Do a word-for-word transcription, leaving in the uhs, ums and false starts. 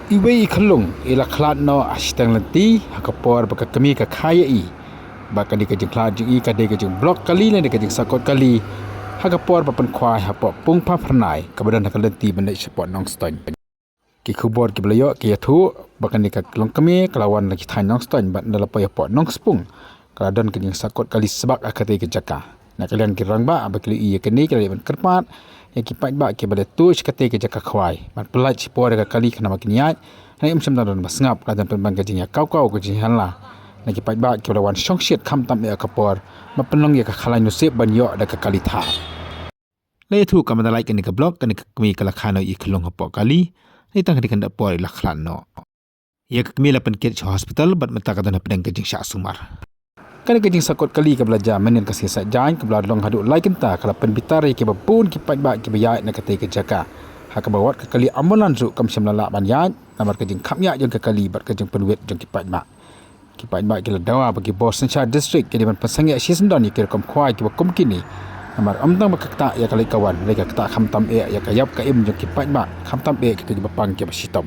Iwei i khyllung i la khlad noh ha shiteng lynti ha ka por ba ka kmie ka kha ïa i ba kane ka jingkhlad jong i ka dei ka jingblok kali lane ka jingsahkot kali ha ka por ba pynkhwai hapoh Pung Pha Phyrnai kaba don ha ka lynti ban leit shapoh Nongstoiñ. Ki khubor kiba la ïoh ki ïathuh ba kane ka longkmie ka la wan na ki thaiñ Nongstoiñ bad ynda la poi hapoh Nongspung ka la don ka jingsahkot kali sbak ha katei ka jaka. Na ka liang ki rangbah ba ki la ïohi ïa kane ki la leit ban kyrpad ïa ki paidbah kiba la tuh sha katei ka jaka khwai ban pyllait shipor ïa ka kali khnang ba kin ïaid. Hynrei ym shym don ba sngap, ka la don pynban ka jingïakawkaw ka jingïahala na ki paidbah kiba la wan shongshit khamtam eh ha ka por ba pynlong ïa ka khalai nusip ban ïoh da ka kali thar. La ïathuh ka mynta lait kane ka blok kane ka kmie ka la kha noh i khyllung hapoh kali. Hynrei tang kane ka por i la khlad noh. Ïa ka kmie la pynkit sha hospital bad mynta ka don hapdeng ka jingshah sumar. Kane ka jingsahkot kali kaba la jia mynnin ka sngi Saitjaiñ kaba la long haduh lai kynta ka la pynbitar ïa kiba bun ki paidbah kiba ïaid na katei ka jaka. Ha kaba wat ka kali ambulance ruh kam shym la lah ban ïaid namar ka jingkhapngiah jong ka kali bad ka jingpynwit jong ki paidbah. Ki paidbah ki la dawa ba ki bor synshar district ki dei ban pynsangeh shisyndon ïa ki rukom khwai kiba kum kine. Namar ym tang ba ka ktah ïa ka leit ka wan, hynrei ka ktah khamtam eh ïa ka ïap ka im jong ki paidbah, khamtam eh ïa kiba pang kiba shitom.